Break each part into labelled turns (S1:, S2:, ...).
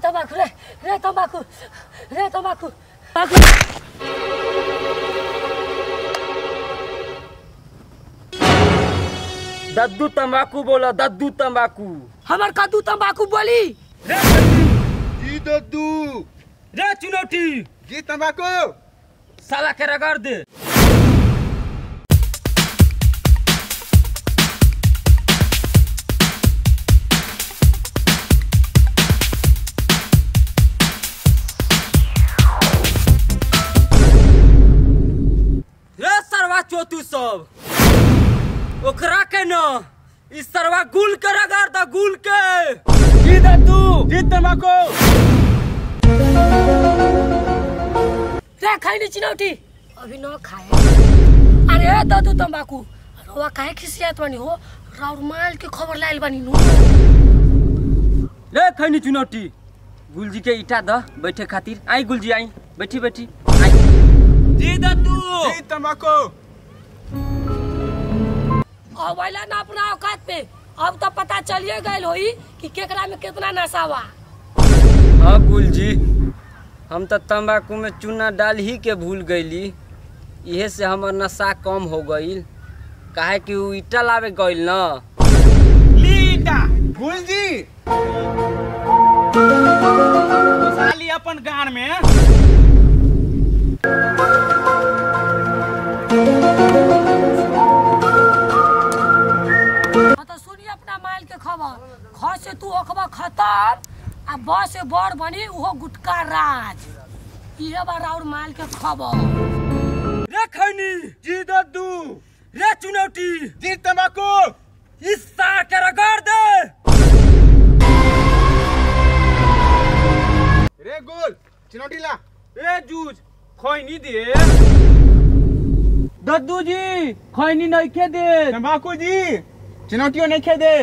S1: तम्बाकू रे रे तम्बाकू रे तम्बाकू
S2: दद्दू तम्बाकू बोला दद्दू तम्बाकू
S1: हमर कद्दू तम्बाकू बोली
S2: रे
S3: जी दद्दू
S2: रे चुनौती
S3: जी तम्बाकू
S2: साला के रगड़ दे। रे सरवा चोतू सब ओकरा के न इस सरवा गुल के रगड़ द गुल के।
S3: जी दद्दू जी तम्बाकू
S1: रे खाई चिनौटी अभी न खाए। अरे दद्दू तम्बाकू रवा काहे खिसियात बानी हो राउर माल के खबर लाइल बानी नु।
S2: रे खैनी चुनौती गुलजी के ईटा द बैठे खातिर आई गुलजी आई बैठी बैठी आई। जी दद्दू
S3: जी तम्बाकू
S1: अवैला ना अपना औकात पे अब तो पता चलिए गइल होई कि केकरा में कितना नशा बा।
S2: हां गुलजी हम तो तम्बाकू में चूना डाल ही के भूल गईली इहे से हमर नशा कम हो गईल काहे कि उ ईटा लावे गईल न।
S3: लीटा गुलजी साली अपन गान में
S1: तो सुनिए अपना माल के खबर ख से तू ओखबा खत्म आ ब से बड़ बनी उहो गुटका राज इहे बार और माल के खबर।
S2: रे खैनी जी दद्दू रे चुनौती
S3: जी तम्बाकू
S2: इस सार के रगड़ दे।
S3: रे गोल चुनौती ला
S2: ए जूझ खैनी दे दद्दू जी खैनी नहीं दे
S3: तम्बाकू जी चुनौतियों नहीं दे।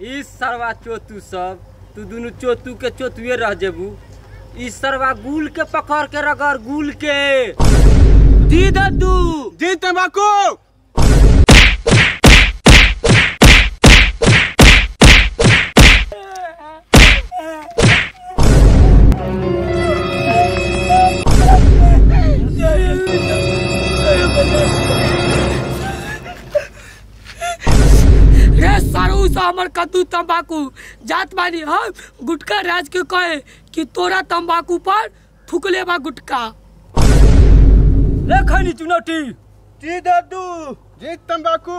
S2: इस सरवा चोतू सब तू दुनू चोतू के चोतुए रह जेबू इस सरवा गुल के पकड़ के रगड़ गुल के। जी दद्दू
S3: जी तम्बाकू
S1: रे सारू सा हमर कद्दू तम्बाकू जात बानी हम गुटका राज के कहे कि तोरा तम्बाकू पर थुकले बा गुटका।
S2: रे खैनी चुनौती
S3: जी दद्दू जी तम्बाकू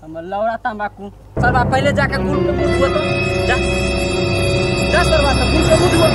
S2: हमर लौड़ा तम्बाकू सरवा पहले जाके गुल के मुंह धुआ तो जा जा सरवा तो गुल के मुंह धुआ।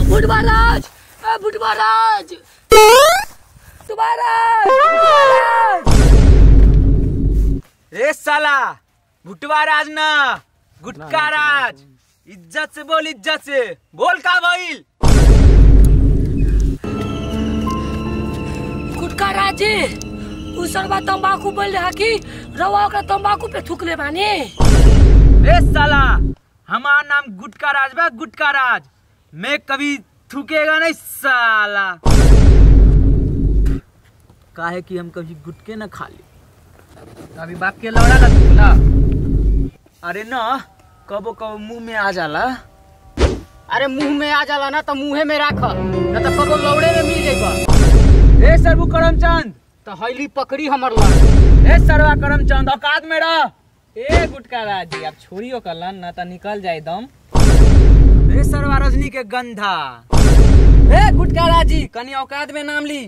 S1: बुढ़वा राज तुम्हारा
S2: रे साला भुटवा राज ना गुटका राज इज्जत से बोल इज्जत से बोल का भइल।
S1: गुटका राज जी उ सरवा तम्बाकू बोल रहा कि रवा ओकरा तम्बाकू पे थूकले बानी।
S2: रे साला हमार नाम गुटका राज बा गुटका राज मैं कभी थूकेगा नहीं साला काहे कि हम कभी गुटके न खा ली
S4: अभी बाप के लौड़ा ला थूकला।
S2: अरे न कबो कबो मुंह में आ जाला।
S4: अरे मुंह में आ जाला ना तो मुंहे में राख न तो कबो लौड़े में मिल जाइबा।
S2: ए सरबू करमचंद
S4: तो हईली पकड़ी हमर लन।
S2: ए सरवा करमचंद औकात में रह।
S4: ए गुटका राज जी अब छोड़ियो कलन ना तो निकल जाए दम।
S2: ए सरवा रजनी के गंधा।
S4: ए गुटका राज जी कनी औकात में नाम ली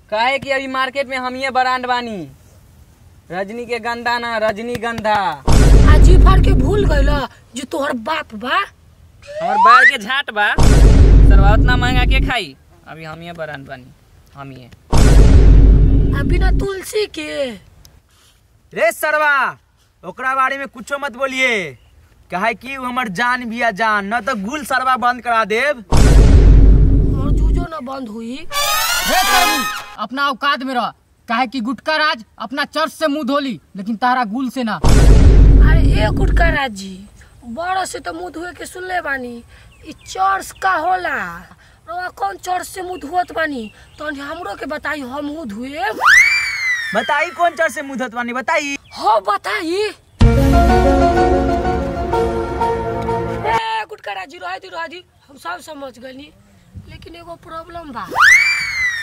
S4: काहे कि अभी मार्केट में हम ये ब्रांड बानी रजनी के गंदा ना रजनी गंधा।
S1: आजी फाड़ के भूल गइला जो तोहर बाप बा
S4: हमर बाल के झाट बा सरवा उतना महंगा के खाई अभी हम ये ब्रांड बानी हम ये
S1: अभी ना तुलसी के।
S2: रे सरवा ओकरा बारे में कुछो मत बोलिए
S5: काहे कि उ हमर जान बिया जान, न तो गुल सरवा बंद करा देब।
S1: और जूजो ना बंद हुई।
S6: हे सरबू अपना औकात में रह, काहे कि गुटका राज अपना चर्च से मुंह धोली लेकिन तारा गुल से ना।
S1: अरे ए गुटका राज जी बड़ से तो मुंह धोए के सुनले बानी, ई चर्च का होला? रवा कौन चर्च से मुंह धोत बानी? तो हमरो के बताई, हम मुंह धोए।
S5: बताई कौन चर्च से मुंह धोत बानी बताई?
S1: हो बताई। ए गुटका राज जी रह दी, हम सब समझ गनी, लेकिन एगो प्रॉब्लम बा।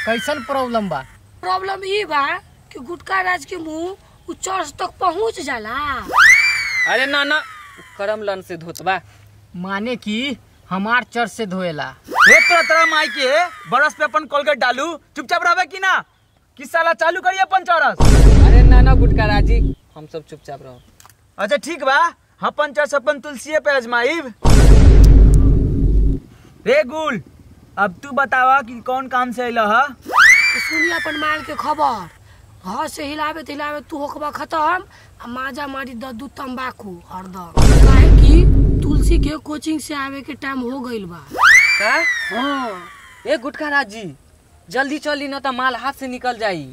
S6: कैसन प्रॉब्लम बा?
S1: प्रॉब्लम ई बा कि गुटका राज के मुंह उ चर्च तक पहुंच जाला।
S4: अरे ना ना करमलन से धोतबा,
S6: माने कि हमार चर्च से धोएला।
S5: हे तोरा तोरा माई के बरस पे अपन कोलगेट डालू, चुपचाप रहबे कि ना कि साला चालू करिए अपन चरस।
S4: अरे ना ना गुटका राजी हम सब चुपचाप रहो।
S5: अच्छा ठीक बा, अपन चर्च अपन तुलसीए पे आजमाइब। रे गुल अब तू बतावा कि कौन काम से अइला ह?
S1: सुनी अपन माल के खबर, घर से हिलावे हिलावे तू होकबा खत्म, आ माजा मारी दद्दू तंबाकू हरदम। काहे कि तुलसी के कोचिंग से आवे के टाइम हो गइल बा।
S4: का? हाँ। ए गुटका राज जी जल्दी चली न त माल हाथ से निकल जाई।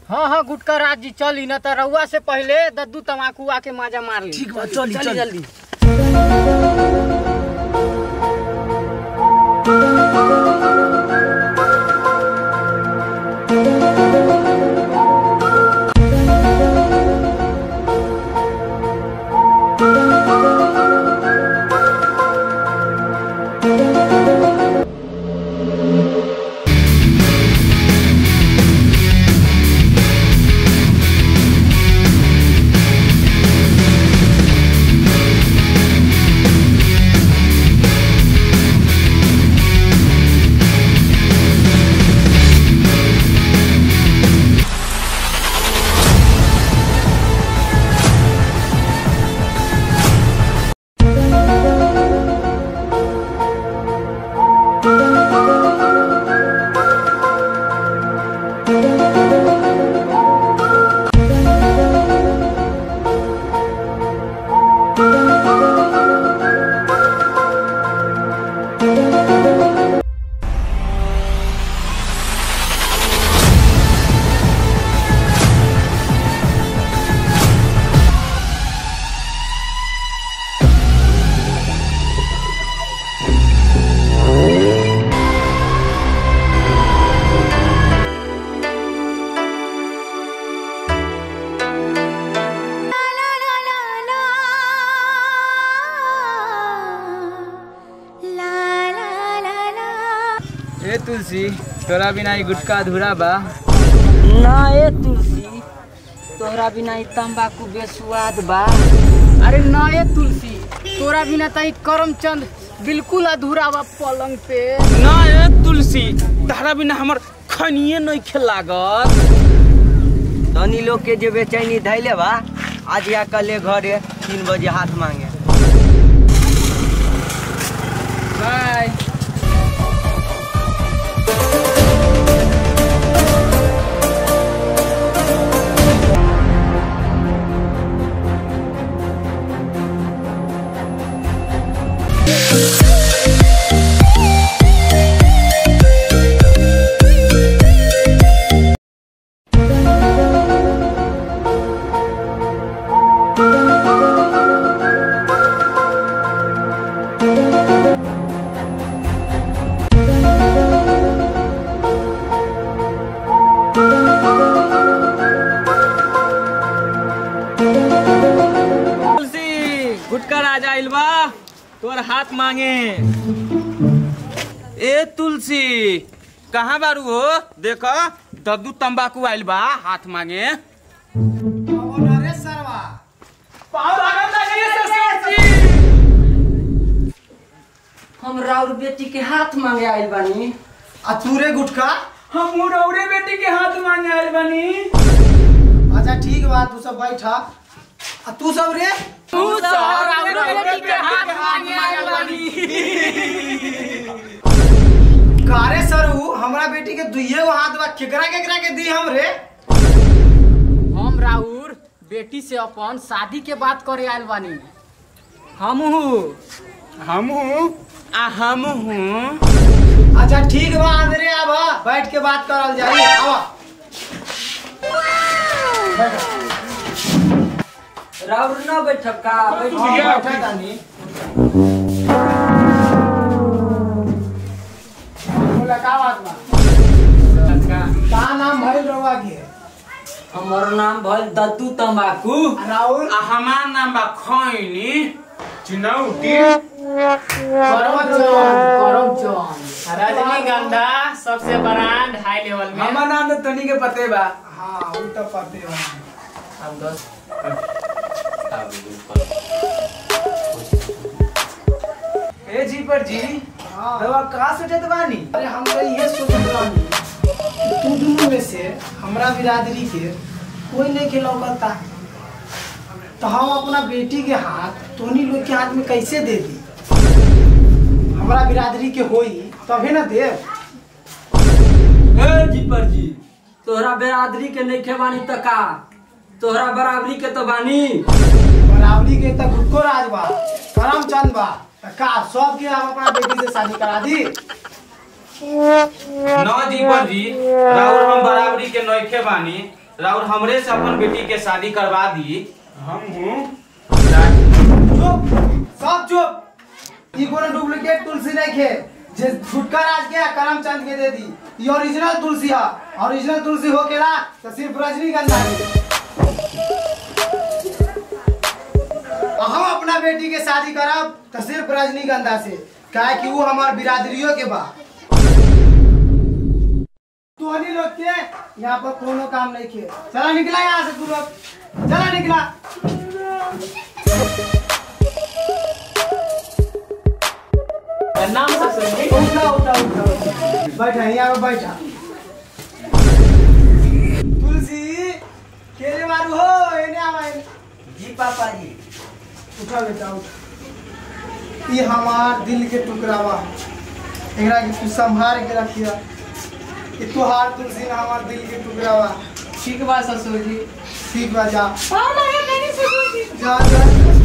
S6: हाँ हाँ गुटका राज जी चली न त रउआ से पहले दद्दू तंबाकू आके माजा मार ली।
S5: ठीक बा चली चली
S4: जल्दी।
S5: ए तुलसी तोरा बिना ई गुटका अधूरा बा।
S2: ना ए तुलसी तोरा बिना ई तंबाकू बेसुआद बा।
S6: अरे ना ए तुलसी तोरा बिना त ई करमचंद बिल्कुल अधूरा बा पलंग पे।
S7: ना ए तुलसी तारा बिना हमर खनिए नहीं लागत।
S2: धनी लोग के जो बेचैनी धैले बा आज या कल घरे 3 बजे हाथ मांगे।
S4: बाय।
S7: गुटका राजा आइल बा तोर हाथ मांगे। ए तुलसी कहाँ बारू हो? देख दद्दू तंबाकू आइल बा हाथ मांगे।
S8: अरे सरवा
S2: हम राउर बेटी के हाथ मांगे आइल बानी।
S8: आ तूरे गुटका?
S7: हम रौरे बेटी के हाथ मांगे आइल बानी।
S8: अच्छा ठीक बा तू सब बैठा। आ तू सब रे?
S7: तू सब रौरे बेटी के हाथ मांगे आइल बानी।
S8: कारे सरू हमरा बेटी के दुइये गो हाथ बा, केकरा केकरा के दी हम रे?
S6: हम राउर बेटी से अपन शादी के बात करे आइल बानी।
S4: हमहू
S7: हमहू आ हमहू।
S8: अच्छा ठीक बा, अंदरे आवा, बैठ के बात करल जाई। आवा
S2: राउर ना बैठब का?
S8: बैठा तानी। बोला का बात बा? का नाम भइल रउआ के?
S2: हमर नाम भइल दद्दू तंबाकू।
S8: राउर?
S7: आ हमार नाम बा खैनी चुनौती।
S6: करमचंद
S4: रजनीगंधा सबसे ब्रांड हाई लेवल में।
S5: हमार नाम तो तनी के पते बा।
S8: हां उ त पते बा।
S4: हम दोस्त
S5: ए जी पर जी।
S8: हां
S5: रवा का सोचत बानी?
S8: अरे हम तो ये सोचत बानी तू दोनों में से हमरा बिरादरी के कोई नहीं के लौकता, तो हम अपना बेटी के हाथ तोनी लोग के हाथ में कैसे दे दी? हमरा बिरादरी के होई तभी ना देव।
S2: ए जी पर जी, तोहरा बिरादरी के नहीं के बानी त का तोहरा बराबरी के तो बानी?
S8: बराबरी के त गुटको राज बा, करमचंद बा, त का सब के हम अपना बेटी से शादी करा दी?
S7: न जी पर जी, राउर हम बराबरी के नइखे बानी, राउर हमरे से अपन बेटी के शादी करवा दी।
S3: हम हूं।
S8: चुप सब चुप। ई कोनो डुप्लीकेट तुलसी नहीं खे जे छुटका राज के करमचंद के दे दी। ई ओरिजिनल तुलसी है। ओरिजिनल तुलसी होकेला तो सिर्फ रजनीगंधा के। हम अपना बेटी के शादी करब तो सिर्फ रजनीगंधा से, काहे कि वो हमार बिरादरियों के बा। तोहनी लोग के यहाँ पर कोनो काम नहीं किए। चला निकला यहाँ से तू लोग, चला निकला।
S4: नाम ससुर जी।
S8: उठा उठा उठा, बैठा यहाँ पे बैठा। तुलसी केले मारू हो एने आवा।
S2: जी पापा जी।
S8: उठा बेटा उठा। ये हमार दिल के टुकड़ा बा, एकरा के तू संभाल के रखिया। ये तुहार तुलसी ना हमार दिल के टुकड़ा बा।
S4: ठीक बा ससुर जी।
S8: ठीक बा, जा।
S4: हां ना नहीं ससुर जी,
S8: जा जा।